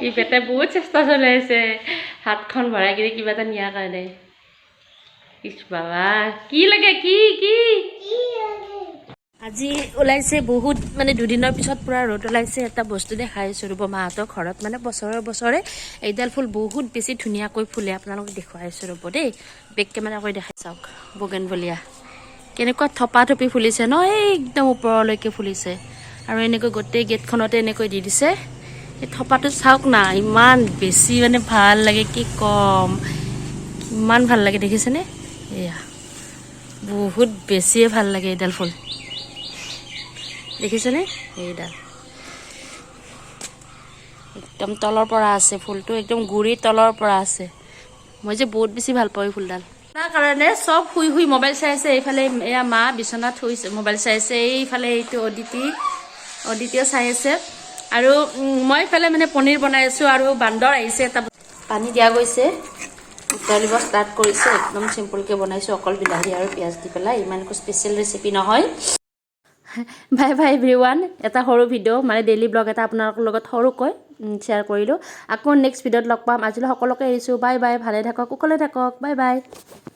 ই বেটাই বহুত চেষ্টা চলাই আছে হাতখন ভৰাই কিনে কিবা এটা নিয়াৰ কাৰণে। ইচ বাবা, কি লাগে? কি কি আজি ওলাইছে বহুত, মানে দুদিনৰ পিছত পূৰা ৰ'দ ওলাইছে। এটা বস্তু দেখাই আছোঁ ৰ'ব। মাহঁতৰ ঘৰত মানে বছৰে বছৰে এইডাল ফুল বহুত বেছি ধুনীয়াকৈ ফুলে। আপোনালোকক দেখুৱাই আছোঁ ৰ'ব দেই। বেক কেমেৰা কৰি দেখাই। চাওক, বগেনভলিয়া কেনেকুৱা থপা থপি ফুলিছে ন? এই একদম ওপৰলৈকে ফুলিছে আৰু এনেকৈ গোটেই গেটখনতে এনেকৈ দি দিছে। এই থপাটো চাওক না, ইমান বেছি মানে ভাল লাগে, কি ক'ম, কিমান ভাল লাগে দেখিছেনে? এয়া বহুত বেছিয়ে ভাল লাগে এইডাল ফুল, দেখিছেনে? এইডাল একদম তলৰ পৰা আছে ফুলটো, একদম গুৰিৰ তলৰ পৰা আছে। মই যে বহুত বেছি ভাল পাওঁ এই ফুলডাল। তাৰ কাৰণে চব শুই শুই মোবাইল চাই আছে। এইফালে এয়া মা বিচনাত শুই মোবাইল চাই আছে। এইফালে এইটো অদিতি, অদিতিও চাই আছে। আৰু মই এইফালে মানে পনীৰ বনাই আছোঁ আৰু বান্দৰ আহিছে এটা। পানী দিয়া গৈছে, উতলিব ষ্টাৰ্ট কৰিছে। একদম চিম্পুলকৈ বনাইছোঁ, অকল বিলাহী আৰু পিঁয়াজ দি পেলাই। ইমান একো স্পেচিয়েল ৰেচিপি নহয়। Bye bye every one. এটা সৰু ভিডিঅ', মানে ডেইলি ব্লগ এটা আপোনালোকৰ লগত সৰুকৈ শ্বেয়াৰ কৰিলোঁ। আকৌ নেক্সট ভিডিঅ'ত লগ পাম। আজিলৈ সকলোকে এৰিছোঁ। Bye bye. ভালে থাকক, কুশলে থাকক। Bye bye.